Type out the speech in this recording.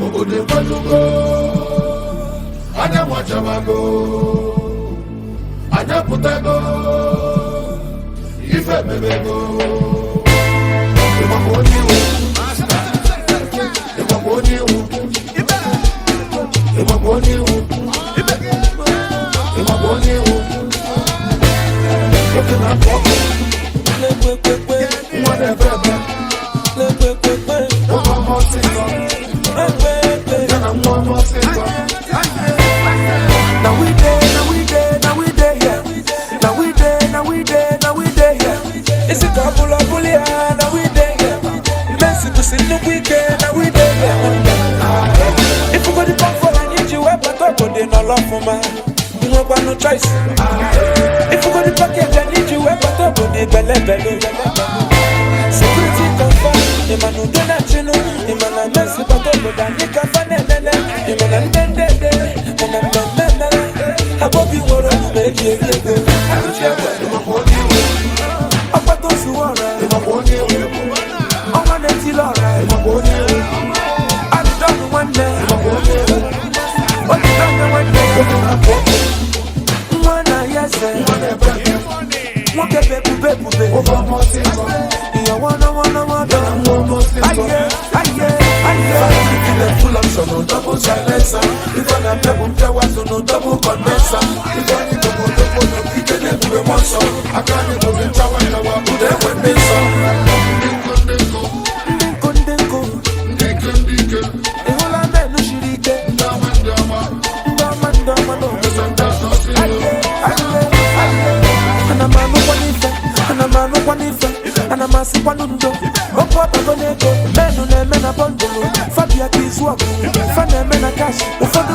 Obodo ekwelugo, anyanwụ achabago, anyị apụtago, ife emebego. Ịgbakwa onye iwu, ịgbakwa onye iwu, ịgbakwa onye iwu, ịgbakwa onye iwu. Oke na-akụ ọkụ, nwa na-ebe ebe, nwoke ọma ọsịsọ, ya na nwa ọma ọsịsọ. Now we dey, now we dey, now we dey here. Now we dey, now we dey, now we dey here. Isi ka bụla bụli ya, now we dey here. Messi kwụsị nnukwu ike, now we dey here. Ifugodi pọfọ anyị ji wee bata obodo nọrọ ọfụma. Nwekwanụ choice. Ifugodi package anyị ji wee bata obodo belebele. Security confirm, ịma na udo na-achịnụ, ịma na Messi bata obodo anyị ka fa na-enene, ịma na ndị ndende, mana mmemme mere, abọbi nwere omume eji eri ego. Ịgbakwa onye iwu, Ọkpata ozuwe ọra, ịgbakwa onye iwu, ọnwa na-etili ọra, ịgbakwa onye iwu, alụdọnụ nwanne, ịgbakwa onye iwu. olidọnụ nwanne, Oke na-akụ ọkụ, nwa na ya eze, nwa na-ebe ebe, nwoke bebube ebube, nwoke ọma ọsịsọ, ìyàwó náwó ya na nwa ọma ọsịsọ. Aye, aye, aye. Full option, no double silencer. If I am double, no double condenser. Ife anyị tokotoko ike na-ebube mmụọ nsọ, aka anyị bụzi nchawa nchawa, ụda ekwe ndị nsọ. Ndị nkụ, ndị nkụ, Ndị nkụ, ndị nkụ, ndị ike, ndị ike, ị hụla menụ siri ike, ndị ọma, ndị ọma, ndị ọma, ndị ọma n'obodo. eze ndị ọsọ ọsịsọ. Aye, aye, aye. Ana m anụkwa n'ife, ana m anụkwa n'ife, ana m asịkwanụ ndo. Okwu ọbago n'ego, menụ na-eme na bọndụlụ, fabia ka izu ọgụ, fa na-eme na kash, ụfọdụ